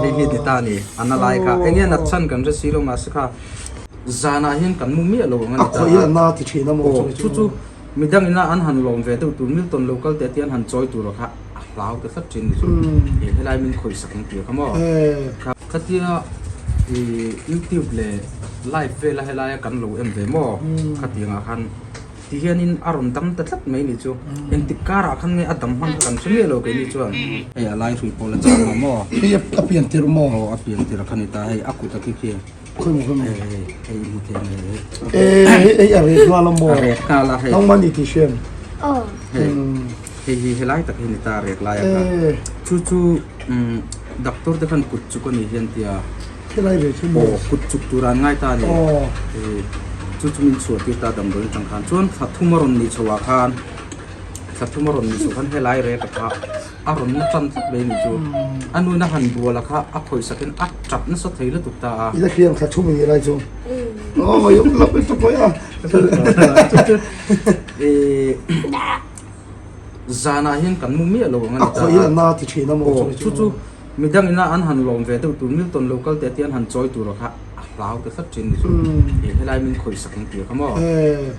Hei hi ni ta a ni, a na lai kha. Enge nat chhan kan hre si lo mahse kha zanah hian kan mu miah lo ang a ni ta a. A khawih a na ti thin a maw chu chu. Chu chu midang ina an han lawm ve deuh tur Milton lo kal teh te an han chawi tur a kha a hlau ta tlat thin ni chu. Helai min khawih sak ang tih kha maw. Khatia i youtube leh live vela helaia kan lo en ve maw khatiangah khan. Ti hianin a rawn dam ta tlat mai ni chu. Engtik karah khan nge a dam hman kha kan hre miah lo keini chuan. Hei a lai hrui pawh la chang lo maw? Hei a pian tirh maw? Aw a pian tirh kha ni ta hei a kut a khi khi. Khawi maw khawi maw? Hei hei hei i hmu thei mai hei. Ee hei hei a rek nghal a maw? A rek nghal a hei. Nangmah ni tih hriam. Aw. Hei hei hi helai tak hi ni ta a rek lai a kha. Chu chu doctor te khan kut chuk a nih hian tia. Khilai ve chu maw? Aw, kut chuk tur an ngai ta a ni. Chu chu min chhuah tir ta damdawiin atang khan. Chuan thla thum a rawn nih chhoh ah khan, thla thum a rawn nih chhoh khan helai rek a kha a rawn na tan tlat mai a nih chu. A nuin a han bual a kha a khawih sak in a tap nasa thei lutuk ta a. I la hriam thla thum i nih lai chu. Aw, i awm lo lutuk mai a. Chu chu zanah hian kan mu miah lo ang a ni ta a. A khawih a na ti thin a maw chu chu. Aw, chu chu. Midang ina an han lawm ve deuh tur Milton lo kal teh te an han chawi tur a kha a hlau ta tlat thin ni chu. Ih helai min khawih sak ang tih kha maw.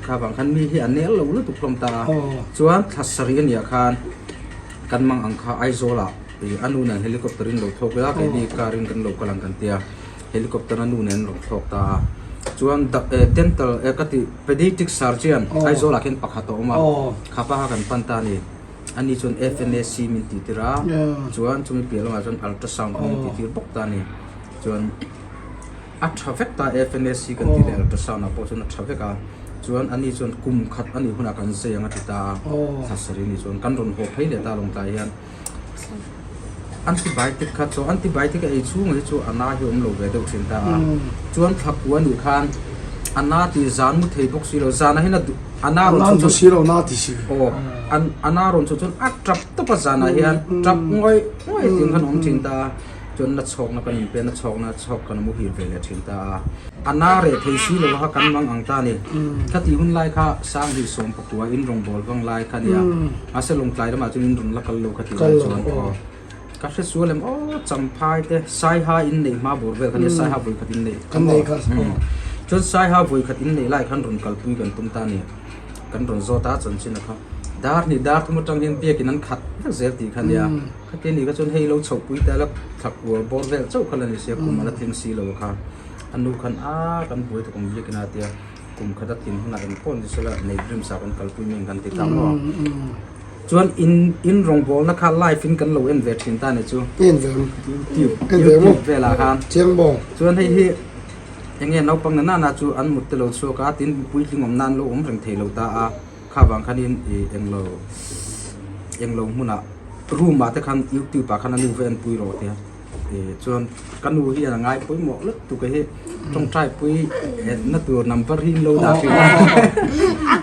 Kha vang khan mi hi a nel lo lutuk hlawm ta a. Chuan thla sarih a nih khan kan mang ang kha Aizawl ah ih a nu nen helicopter in lo thlawk ila keini car in kan lo kal ang kan tia helicopter a nu nen an rawn thlawk ta a. Chuan dental ka tih pediatric surgeon Aizawl ah khian pakhat a awm a kha pa kha kan pan ta a ni. Ani chuan FNAC min tih tir a, chuan chumi piah lamah chuan ultrasound min tih tir bawk ta a ni. Chuan a tha vek ta FNAC kan tih leh ultrasound ah pawh chuan a tha vek a, chuan ani chuan kum khat a nih hunah kan zai ang a ti ta a, thla sarih ni chuan kan rawn haw phei leh ta a lawngtlai hian antibiotic kha chu antibiotic a ei chhung hi chu a na hi a awm lo ve deuh thin ta a, chuan thla kua nih khan a na tih zan mu thei bawk si lo, zanah hian a duh. A na rawn chhuah chuan si lo na ti si. Aw an a na rawn chhuah chuan a tap tawp a zanah hian tap ngawi ngawi ting khan a awm thin ta a chuan na chhawkna kan inpe a na chhawkna chhawk kan muhil ve leh thin ta a. A na reh thei si lo kha kan mang ang ta a ni. Khatih hun lai kha Sanghnih sawmpakua in rawngbâwl vang lai kha a nia. Mahse Lawngtlai lamah chuan in rawn la kal lo kha tih lai chuan aw ka hre sual em aw Champhai te Saiha in neih hma bawr vel kha nia Saiha vawi khat in neih kan nei kha chuan Saiha vawi khat in neih lai khan rawn kalpui kan tum ta a ni kan rawn zawt a chanchin a kha dar hnih dar thum atang hian biakin an khat vek zel tih kha nia khatia ni kha chuan hei lo chhoh pui ta la thla kual bawr vel chauh kha la ni sia kum a la tling si lo kha a nu khan a kan buai tuk ang biakin a tia kum khat a tlin hunah engpawh ni sela nei dream sa kan kalpui mai ang kan ti ta maw. Chuan in in rawngbawlna kha live in kan lo en ve thin ta ni chu. En ve ang. YouTube En ve maw? YouTube velah khan. Chiang maw? Chuan hei hi enge naupang na nana chu an mut te lo chhuak a tin puitling awm nan lo awm reng thei lo ta a kha vang khanin ih englo englo hmunah room ah te khan youtube ah khan a nu va en pui rawh tia. Chuan ka nu hian a ngai pawimawh lutuk a hi tawngtai pui na tur number hi in lo dah thin a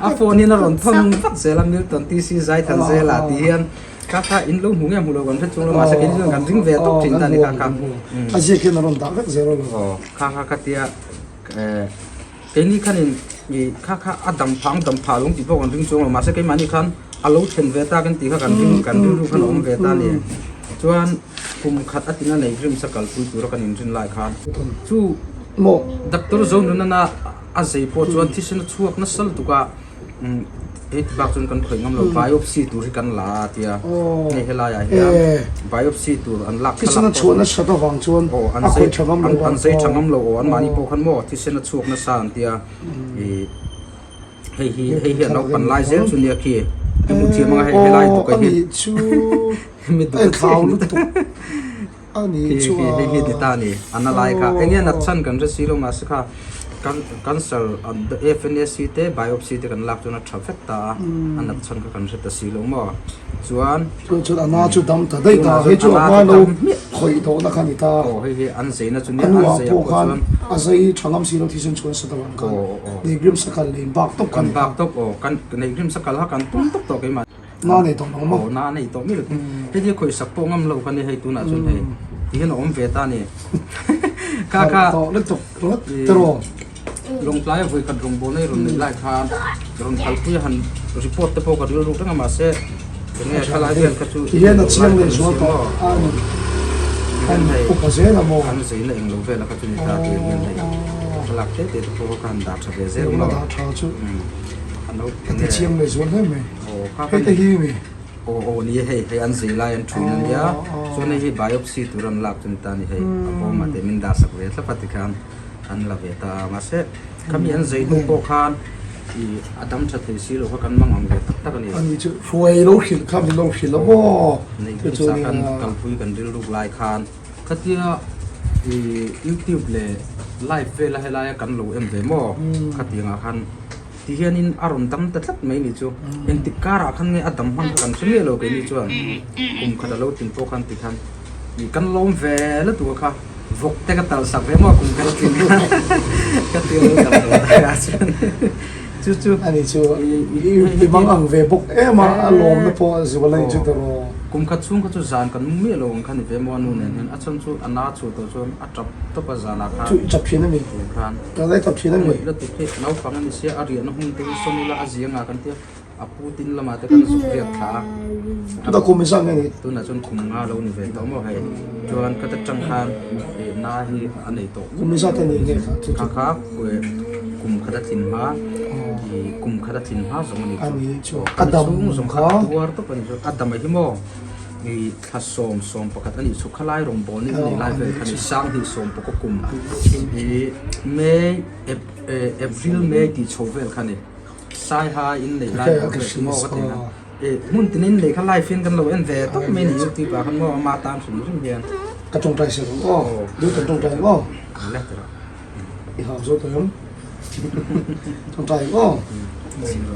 a phone hian a rawn thawn vat zel a Milton TC zai than zel a ti hian kha kha in lo hmu nge hmu lo kan hre chung lo mahse kei chuan kan ring ve tawp thin ta a ni kha kha a ziak hian a rawn dah vek zel a lo aw kha kha kha tia Keini khanin ih kha kha a dam phah ang dam phah lo ang tih pawh kan ring chuang lo mahse keimahni khan a lo thlen ve tak ang tih kha kan ring kan rilru khan a awm ve ta a ni. Chuan kum khat a tina nei rim sa kalpui tura kan inrin lai khan chu Doctor Zonunana a zei pawh chuan thisen a chhuak nasa lutuk a. Hei ti bak chuan kan khawih ngam lo biopsy tur hi kan la a tia hei helai ah hian biopsy tur an lak thisen a chhuah nasa avang chuan a khawih tha ngam lo an zei tha ngam lo aw an mahni pawh khan maw thisen a chhuak nasa an tia ih hei hi hei hi an lo pan lai zel chu nia khi i hmu thiam anga hei helai tuk a hi chu mi duh thlau lutuk ani chu a hei hi ni ta ni an a lai kha enge nat chhan kan hre si lo mahse kha cancer FNAC te biopsy te kan lak chuan a tha vek ta a a nat chhan kha kan hre ta si lo maw chuan chuan chuan a na chu dam ta daih ta hei chu a hma lo khawih tawh na kha ni ta aw hei hi an zei na chu nia an zei pawh khan a zei tha ngam si lo thisen chuan sa ta vang khan nei grim sakal nei bak tawp kan bak tawp aw kan nei grim sakal ha kan tum tawp tawh keimah Na nei tawh lo maw? Aw na nei tawh mi lo. Hei hi khawih sak pawh ngam lo kha ni hei tunah chuan hei ti hian a awm ve ta ni. Kha kha tawh lutuk ringawt tiraw. Lawngtlai a vawikhat rawngbâwl nei rawn neih lai khan rawn kalpui a han report te pawh ka rilru reng a mahse enge thalai vel kha chu Ti hian a chiang leh zual tawh a ni. hian hei Upa zel a maw? An zeina englo vel a kha chu ni ta tiang hian hei thlalak te te te pawh ka han dah tha ve zel maw? Dah tha chu a no ka ti chiang leh zual hle mai. Aw kha Hei te hi mi? Aw aw ni e hei hei an zei lai an thuin a nia chuan hei hi biopsy tur an lak chu ni ta a ni hei a bawmah te min dah sak ve thlap a tikhan an la ve ta a mahse khami an zei hnu pawh khan ih a dam tha thei si lo kha kan mang ang ve tak tak a ni. Ani chu hruai lo hrilh kha min lo hrilh a maw Neih te chu kan kalpui kan rilruk lai khan khatia ih youtube leh live vela helaia kan lo en ve maw khatiangah khan Ti hianin a rawn dam ta tlat mai ni chu. Engtik karah khan nge a dam hman kha kan hre miah lo keini chuan kum khat a lo tlin pawh khan ti khan ih kan lawm ve la tur kha vawk te ka talh sak ve maw kum khat a tlin khan ka ti lo dam lo ta a chuan chu chu Ani chu i mang ang ve bawk em a a lawmna pawh a zual a ni chu ta rawh. Kum khat chhung kha chu zan kan mu miah lo ang kha ni ve maw a nu nen hian a chhan chu a na chhuah tawh chuan a tap tawp a zanah khan Chu i tap thin a mi? Khan. Ka lai tap thin a mi? Ngaih lutuk hi naupang a ni sia a riahna hmun te hi sawn ila a ziang ah kan tia a pu tin lamah te kan zuk riak thla a. Tunah kum i zah nge ni? Tunah chuan kum nga lo ni ve tawh maw hei chuan ka ta tang khan eh na hi a nei tawh. Kum i zah te ni nge kha chu chu? Kha kha kum khat a tlin hma ih kum khat a tlin hma zawng a ni chu. A ni chu a dam kha. A tuar tawp a ni chu a dam a hi maw ih Thla 11 a nih chu khalai rawngbâwl ni nei lai vel kha ni 2010 kum i May April May tih chho vel kha ni Saiha in neih lai vel kha maw ka ti a e hmun tin in neih kha live hian kan lo en ve tawp mai ni youtube ah khan maw ama tan hrim hrim hian ka tawngtai se rawh aw duh kan tawngtai aw i hau zo tawh em tawngtai aw.